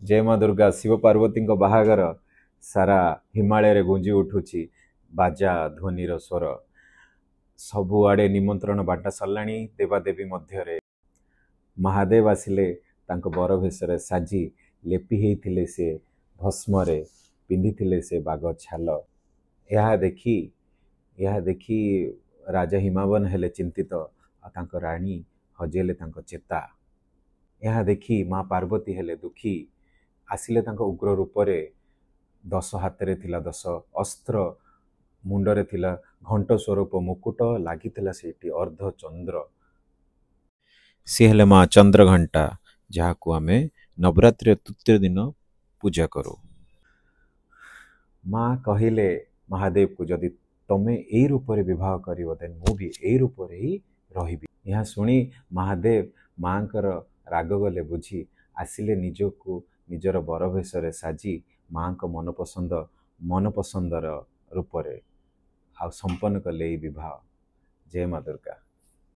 ଜୟ ମା ଦୁର୍ଗା। ଶିବ ପାର୍ବତୀଙ୍କ ବାହାଘର, ସାରା ହିମାଳୟରେ ଗୁଞ୍ଜି ଉଠୁଛି ବାଜା ଧ୍ୱନିର ସ୍ୱର। ସବୁଆଡ଼େ ନିମନ୍ତ୍ରଣ ବାଣ୍ଟା ସରିଲାଣି ଦେବାଦେବୀ ମଧ୍ୟରେ। ମହାଦେବ ଆସିଲେ ତାଙ୍କ ବର ବେଶରେ ସାଜି, ଲେପି ହେଇଥିଲେ ସେ ଭସ୍ମରେ, ପିନ୍ଧିଥିଲେ ସେ ବାଘ ଛାଲ। ଏହା ଦେଖି ରାଜା ହିମାବନ ହେଲେ ଚିନ୍ତିତ ଆଉ ତାଙ୍କ ରାଣୀ ହଜେଇଲେ ତାଙ୍କ ଚେତା। ଏହା ଦେଖି ମା ପାର୍ବତୀ ହେଲେ ଦୁଃଖୀ, ଆସିଲେ ତାଙ୍କ ଉଗ୍ର ରୂପରେ। ଦଶ ହାତରେ ଥିଲା ଦଶ ଅସ୍ତ୍ର, ମୁଣ୍ଡରେ ଥିଲା ଘଣ୍ଟ ସ୍ୱରୂପ ମୁକୁଟ, ଲାଗିଥିଲା ସେଇଠି ଅର୍ଦ୍ଧ ଚନ୍ଦ୍ର। ସିଏ ହେଲେ ମା ଚନ୍ଦ୍ରଘଣ୍ଟା, ଯାହାକୁ ଆମେ ନବରାତ୍ରିର ତୃତୀୟ ଦିନ ପୂଜା କରୁ। ମା କହିଲେ ମହାଦେବକୁ, ଯଦି ତମେ ଏଇ ରୂପରେ ବିବାହ କରିବ, ଦେନ୍ ମୁଁ ବି ଏଇ ରୂପରେ ହିଁ ରହିବି। ଏହା ଶୁଣି ମହାଦେବ ମାଙ୍କର ରାଗ ଗଲେ ବୁଝି, ଆସିଲେ ନିଜକୁ ନିଜର ବର ବେଶରେ ସାଜି, ମାଙ୍କ ମନପସନ୍ଦର ରୂପରେ, ଆଉ ସମ୍ପନ୍ନ କଲେ ଏଇ ବିବାହ। ଜୟ ମା ଦୁର୍ଗା।